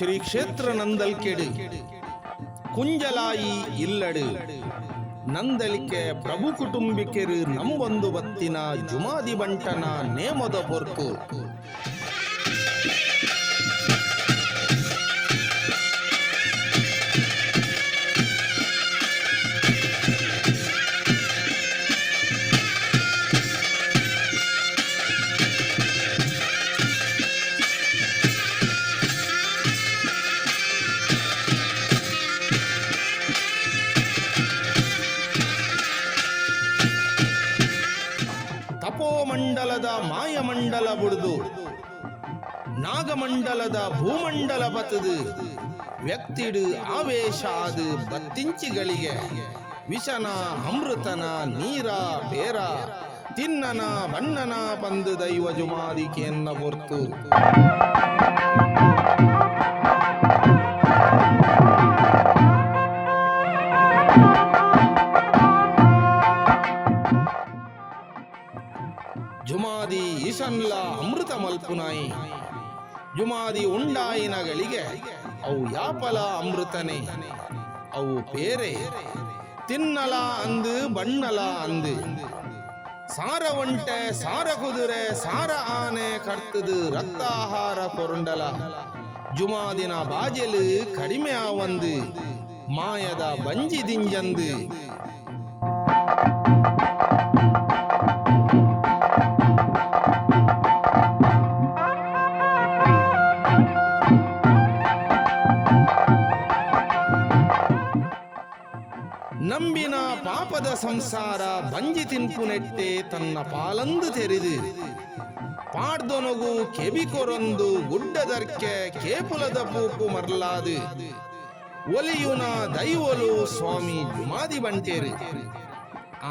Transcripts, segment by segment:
ಶ್ರೀ ಕ್ಷೇತ್ರ ನಂದಲ್ಕೆಡು ಕುಂಜಲಾಯಿ ಇಲ್ಲಡು ನಂದಲಿಕೆ ಪ್ರಭು ಕುಟುಂಬಿಕೆರು ನಂಬೊಂದು ಬತ್ತಿನ ಜುಮಾದಿ ಬಂಟನ ನೇಮದ ಪೊರ್ತು. ತಪೋಮಂಡಲದ ಮಾಯಮಂಡಲ ಬುಡ್ದು ನಾಗಮಂಡಲದ ಭೂಮಂಡಲ ಬತ್ತದು ವ್ಯಕ್ತಿಡು ಆವೇಶ ಆದು ಬತ್ತಿಂಚಿಗಳಿಗೆ ವಿಷನ ಅಮೃತನ ನೀರ ಪೇರ ತಿನ್ನನ ಬಣ್ಣನ ಪಂದು ದೈವ ಜುಮಾದಿಕೆಯನ್ನ ಪೊರ್ತು. ಜುಮಾದಿ ಈಶನ್ಲ ಅಮೃತ ಮಲ್ಪುನಾಯಿ ಜುಮಾದಿ ಉಂಡಾಯಿನಗಳಿಗೆ ಅವು ಯಾಪಲ ಅಮೃತನೆ ಅವು ಪೇರೆ ತಿನ್ನಲ ಅಂದು ಬಣ್ಣಲ ಅಂದು ಸಾರ ಒಂಟೆ ಸಾರ ಕುದುರೆ ಸಾರ ಆನೆ ಕರ್ತದು ರಕ್ತಾಹಾರ ಕೊರುಂಡಲ ಜುಮಾದಿನ ಬಾಜೆಲು ಕಡಿಮೆ ಆವಂದು ಮಾಯದ ಬಂಜಿ ದಿಂಜಂದು. ನಂಬಿನ ಪಾಪದ ಸಂಸಾರ ಬಂಜಿ ತಿನ್ಪುನೆಟ್ಟೆ ತನ್ನ ಪಾಲಂದು ತೆರಿದು ಪಾಡ್ದೊನಗು ಕೆಬಿ ಕೊರೊಂದು ಗುಡ್ಡದರ್ಕೆ ಕೇಪುಲದ ಪೂಕು ಮರ್ಲಾದು ಒಲಿಯುನ ದೈವೊಲು ಸ್ವಾಮಿ ಜುಮಾದಿ ಬಂಟೇರು.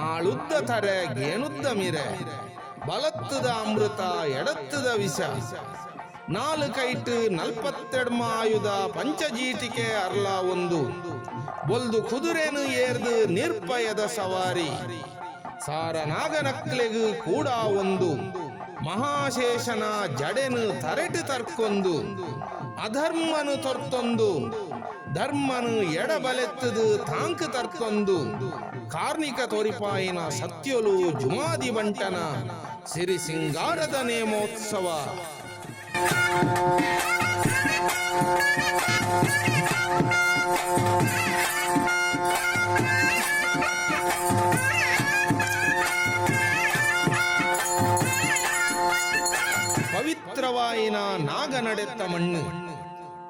ಆಳುದ್ದ ತರೆ ಗೇಣುದ್ದ ಮಿರೆ ಬಲತ್ತದ ಅಮೃತ ಎಡತ್ತದ ವಿಷ ನಾಲು ಕೈಟ್ ನಲ್ಪತ್ತೆಡ್ಮ ಆಯುಧ ಪಂಚಜೀಟಿಕೆ ಅರ್ಲ ಒಂದು ಬೊಲ್ದು ಕುದುರೆನು ಏರ್ದು ನಿರ್ಪಯದ ಸವಾರಿ ಸಾರ ನಾಗನಕ್ಲೆಗು ಕೂಡ ಒಂದು ಮಹಾಶೇಷನ ಜಡೆನು ತರೆಟು ತರ್ಕೊಂದು ಅಧರ್ಮನು ತೊರ್ತೊಂದು ಧರ್ಮನು ಎಡಬಲೆತ್ತದು ತಾಂಕು ತರ್ಕೊಂದು ಕಾರ್ಣಿಕ ತೋರಿಪಾಯಿನ ಸತ್ಯೊಲು ಜುಮಾದಿ ಬಂಟನ ಸಿರಿ ಸಿಂಗಾರದ ನೇಮೋತ್ಸವ. ಪವಿತ್ರವಾಯಿನ ನಾಗ ನಡೆತ್ತ ಮಣ್ಣು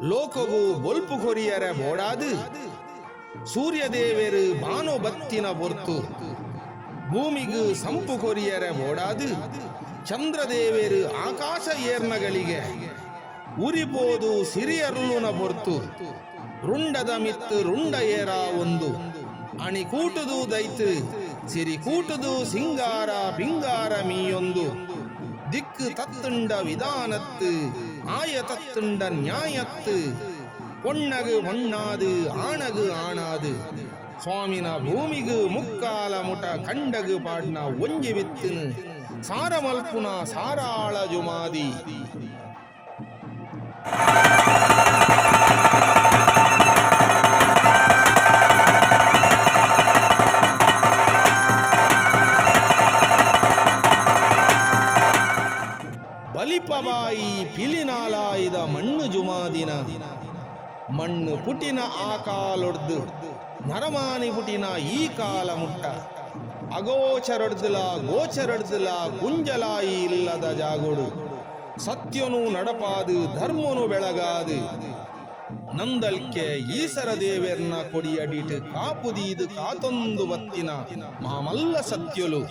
ಲೋಕಗು ಬೊಲ್ಪು ಕೊರಿಯರೆ ಬೋಡಾದು ಸೂರ್ಯದೇವೆರು ಬಾನು ಬತ್ತಿನ ಪೊರ್ತು ಭೂಮಿಗು ಸಂಪು ಕೊರಿಯರೆ ಬೋಡಾದು ಚಂದ್ರದೇವೆರು ಆಕಾಶ ಏರ್ನಗಳಿಗೆ ಉರಿಪೋದು ಸಿರಿಯರ್ಲುನ ಪೊರ್ತು ರುಂಡದ ಮಿತ್ತು ರುಂಡ ಏರ ಒಂದು ಅಣಿ ಕೂಟುದು ದೈತು ಸಿರಿ ಕೂಟುದು ಸಿಂಗಾರ ಪಿಂಗಾರ ಮೀಯೊಂದು ದಿಕ್ಕು ತತ್ತುಂಡ ವಿಧಾನತ್ತು ಆಯ ತತ್ತುಂಡ ನ್ಯಾಯತ್ತು பொன்னகு பொன்னாது ஆணகு ಆಣಾದು ಸ್ವಾಮಿನ ಭೂಮಿಗು ಮುಕ್ಕಾಲ ಮುಟ ಕಂಡಗು ಪಾಡ್ನ ಒಂಜಿ ಬಿತ್ತುನು ಸಾರ ಮಲ್ಪುನ ಸಾರಾಳ ಜುಮಾದಿ. ಬಲಿಪಬಾಯಿ ಪಿಲಿನಾಲಾಯಿದ ಮಣ್ಣು ಜುಮಾದಿನ ಮಣ್ಣು ಪುಟಿನ ಆ ಕಾಲೊಡ್ದು ನರಮಾನಿ ಪುಟಿನ ಈ ಕಾಲ ಮುಟ್ಟ ಅಗೋಚರೊಡ್ದುಲ ಗೋಚರೊಡ್ದುಲ ಗುಂಜಲಾಯಿ ಇಲ್ಲದ ಜಾಗೋಡು ಸತ್ಯನು ನಡಪಾದು ಧರ್ಮನು ಬೆಳಗಾದು ನಂದಲ್ಕೆ ಈಸರ ದೇವೆರ್ನ ಕೊಡಿಯಡಿಟ್ ಕಾಪುದೀದು ಕಾತೊಂದು ಬತ್ತಿನ ಮಾಮಲ್ಲ ಸತ್ಯಲು.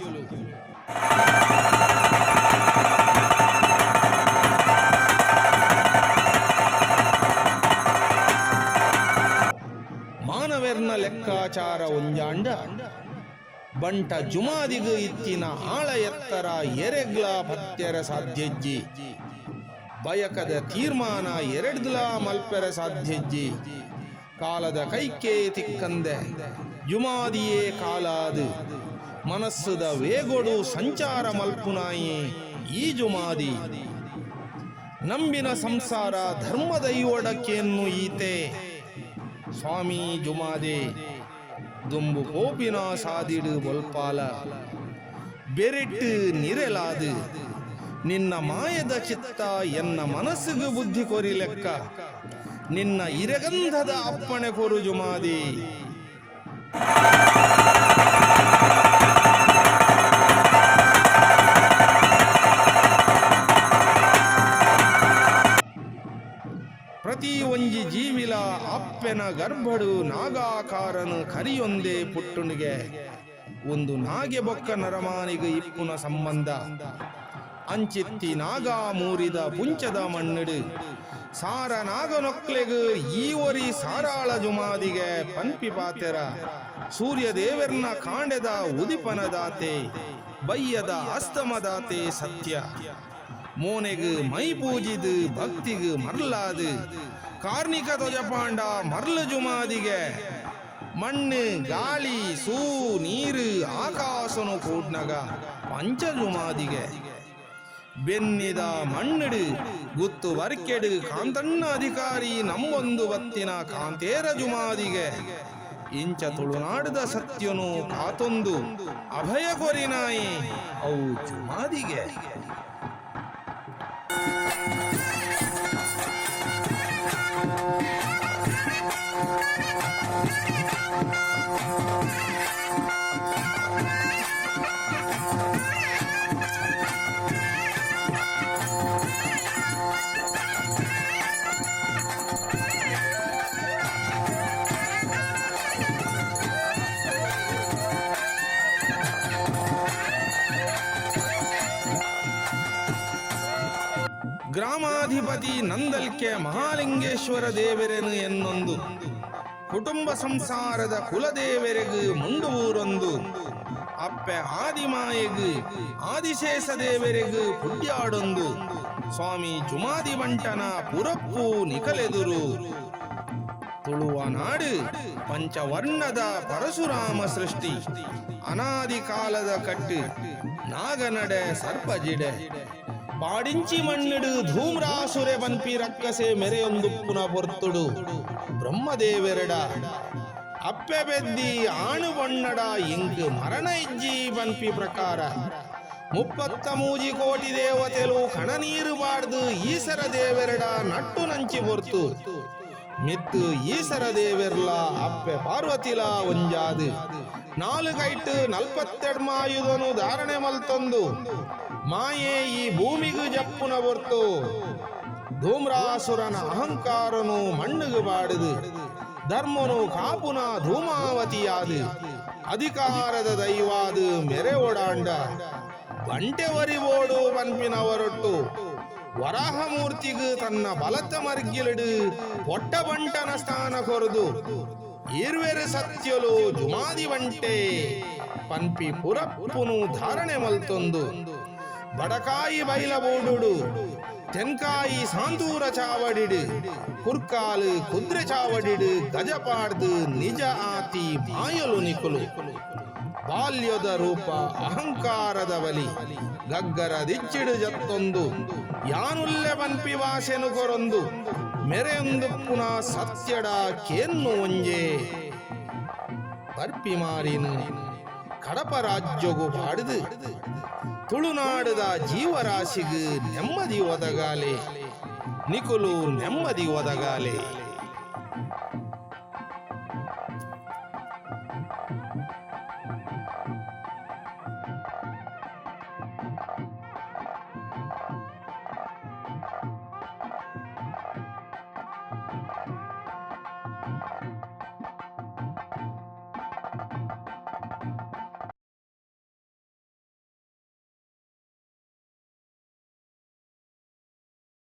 ಮಾನವೆರ್ನ ಲೆಕ್ಕಾಚಾರ ಒಂಜಾಂಡ ಬಂಟ ಜುಮಾದಿಗು ಇತ್ತಿನ ಆಳ ಎತ್ತರ ಎರೆಗ್ಲ ಪತ್ತೆರ ಸಾಧ್ಯಜ್ಜಿ ಬಯಕದ ತೀರ್ಮಾನ ಎರಡ್ದ್ಲ ಮಲ್ಪೆರ ಸಾಧ್ಯಜ್ಜಿ ಕಾಲದ ಕೈಕೆ ತಿಕ್ಕಂದೆ ಜುಮಾದಿಯೇ ಕಾಲಾದು ಮನಸ್ಸುದ ವೇಗೊಡು ಸಂಚಾರ ಮಲ್ಪುನಾಯಿ ಈ ಜುಮಾದಿ. ನಂಬಿನ ಸಂಸಾರ ಧರ್ಮದೈವಡಕ್ಕೆಯನ್ನು ಈತೆ ಸ್ವಾಮಿ ಜುಮಾದೆ ದುಂಬು ಪೋಪಿನ ಸಾದಿಡು ಬೊಲ್ಪಾಲ ಬೆರೆಟ್ಟು ನಿರೆಲಾದು ನಿನ್ನ ಮಾಯದ ಚಿತ್ತ ಎನ್ನ ಮನಸ್ಸಿಗೆ ಬುದ್ಧಿ ಕೊರಿ ಲೆಕ್ಕ ನಿನ್ನ ಇರಗಂಧದ ಅಪ್ಪಣೆ ಕೊರು ಜುಮಾದಿ. ಪ್ರತಿ ಒಂಜಿ ಜೀವಿಲ ಅಪ್ಪೆನ ಗರ್ಭಡು ನಾಗಾಕಾರನು ಕರಿಯೊಂದೇ ಪುಟ್ಟುಣಿಗೆ ಒಂದು ನಾಗೆ ಬೊಕ್ಕ ನರಮಾನಿಗೆ ಇಪ್ಪುನ ಸಂಬಂಧ. ಅಂಚಿತ್ತಿ ನಾಗಾ ಮೂರಿದ ಪುಂಚದ ಮಣ್ಣಿಡು ಸಾರ ನಾಗನೊಕ್ಲೆಗ್ ಈ ಒರಿ ಸಾರಾಳ ಜುಮಾದಿಗೆ ಪನ್ಪಿ ಪಾತೆರ ಸೂರ್ಯ ದೇವೆರ್ನ ಕಾಂಡೆದ ಉದಿಪನದಾತೆ, ಬಯ್ಯದ ಅಸ್ತಮದಾತೆ ಸತ್ಯ. ಮೋನೆಗ್ ಮೈ ಪೂಜಿದ್ ಭಕ್ತಿಗ್ ಮರ್ಲಾದ್ ಕಾರ್ನಿಕ ತೊಜಪಾಂಡ ಮರ್ಲು ಜುಮಾದಿಗೆ. ಮಣ್ಣು, ಗಾಳಿ, ಸೂ, ನೀರು, ಆಕಾಶನು ಕೂಡ್ನಗ ಪಂಚ ಜುಮಾದಿಗೆ. ಬೆನ್ನಿದ ಮಣ್ಣಿಡು ಗುತ್ತು ವರ್ಕೆಡು ಕಾಂತಣ್ಣ ಅಧಿಕಾರಿ ನಮ್ಮೊಂದು ಬತ್ತಿನ ಕಾಂತೇರ ಜುಮಾದಿಗೆ. ಇಂಚ ತುಳುನಾಡದ ಸತ್ಯನು ಕಾತೊಂದು ಅಭಯ ಕೊರಿನಾಯಿ ಅವು ಜುಮಾದಿಗೆ. ಗ್ರಾಮಾಧಿಪತಿ ನಂದಲ್ಕೆ ಮಹಾಲಿಂಗೇಶ್ವರ ದೇವರೆನು ಎನ್ನೊಂದು ಕುಟುಂಬ ಸಂಸಾರದ ಕುಲದೇವರೆಗು ಮುಂಡುವೂರೊಂದು ಅಪ್ಪೆ ಆದಿಮಾಯೆಗು ಆದಿಶೇಷ ದೇವರೆಗು ಪುಡ್ಯಾಡೊಂದು ಸ್ವಾಮಿ ಜುಮಾದಿ ಬಂಟನ ಪುರಪ್ಪು ನಿಕಲೆದುರು. ತುಳುವ ನಾಡು ಪಂಚವರ್ಣದ ಪರಶುರಾಮ ಸೃಷ್ಟಿ, ಅನಾದಿ ಕಾಲದ ಕಟ್ಟು ನಾಗನಡೆ ಸರ್ಪಜಿಡೆ. ಪಾಡಿಂಚಿ ಮಣ್ಣಿಡು ಧೂಮ್ರಾಸುರೆ ಪನ್ಪಿ ರಕ್ಕಸೆ ಮೆರೆಯೊಂದುಪ್ಪುನ ಪೊರ್ತುಡು ಬ್ರಹ್ಮದೇವೆರಡ ಅಪ್ಪೆ ಪೆದ್ದಿ ಆಣು ಬಣ್ಣಡ ಇಂಕ್ ಮರಣ ಇಜ್ಜಿ ಪನ್ಪಿ ಪ್ರಕಾರ 33 ಕೋಟಿ ದೇವತೆಲು ಕಣ ನೀರು ಬಾಡ್ದು ಈಸರ ದೇವೆರಡ ನಟ್ಟು ನಂಚಿ ಪೊರ್ತು ಮಿತ್ತು ಈಸರ ದೇವೆರ್ಲ ಅಪ್ಪೆ ಪಾರ್ವತಿಲ ಒಂಜಾದು ನಾಲು ಕೈಟ್ ನಲ್ಪತ್ತೆಡ್ಮಾಯುಧನು ಧಾರಣೆ ಮಲ್ತೊಂದು ಮಾಯೆ ಈ ಭೂಮಿಗು ಜಪ್ಪುನ ಪೊರ್ತು ಧೂಮ್ರಾಸುರನ ಅಹಂಕಾರನು ಮಣ್ಣುಗು ಬಾಡುದು ಧರ್ಮನು ಕಾಪುನ ಧೂಮಾವತಿಯಾದು ಅಧಿಕಾರದ ದೈವಾದು ಮೆರೆ ಓಡಾಂಡ ಬಂಟೆ ಒರಿಬೋಡು ಪನ್ಪಿನವರೊಟ್ಟು ವರಾಹಮೂರ್ತಿಗು ತನ್ನ ಬಲತ್ತ ಮರ್ಗಿಲಡು ಪೊಟ್ಟ ಬಂಟನ ಸ್ಥಾನ ಕೊರದು ಈರ್ವೆರು ಸತ್ಯಲು ಜುಮಾದಿ ಬಂಟೆ ಪನ್ಪಿ ಪುರಪ್ಪುನು ಧಾರಣೆ ಮಲ್ತೊಂದು ಬಡಕಾಯಿ ಬೈಲಬೂಡುಡು ತೆನ್ಕಾಯಿ ಸಾಂತೂರ ಚಾವಡಿಡು ಕುರ್ಕಾಲು ಕುದ್ರೆ ಚಾವಡಿಡು ಗಜಪಾಡ್ದು ನಿಜ ಆತಿ ಮಾಯಲು ನಿಕುಲು. ಬಾಲ್ಯದ ರೂಪ ಅಹಂಕಾರದ ಬಲಿ ಗಗ್ಗರ ದಿಚ್ಚಿಡು ಜತ್ತೊಂದು ಯಾನುಲ್ಲೆ ಪನ್ಪಿ ವಾಸೆನು ಕೊರೊಂದು ಮೆರೆಯೊಂದು ಪುನಃ ಸತ್ಯಡ ಕೇನ್ನು ಒಂಜೆ ಬರ್ಪಿ ಮಾರಿನು ಕಡಪ ರಾಜ್ಯಗು ಪಾಡುದು ತುಳುನಾಡದ ಜೀವರಾಶಿಗು ನೆಮ್ಮದಿ ಒದಗಾಲೆ, ನಿಕುಲು ನೆಮ್ಮದಿ ಒದಗಾಲೆ.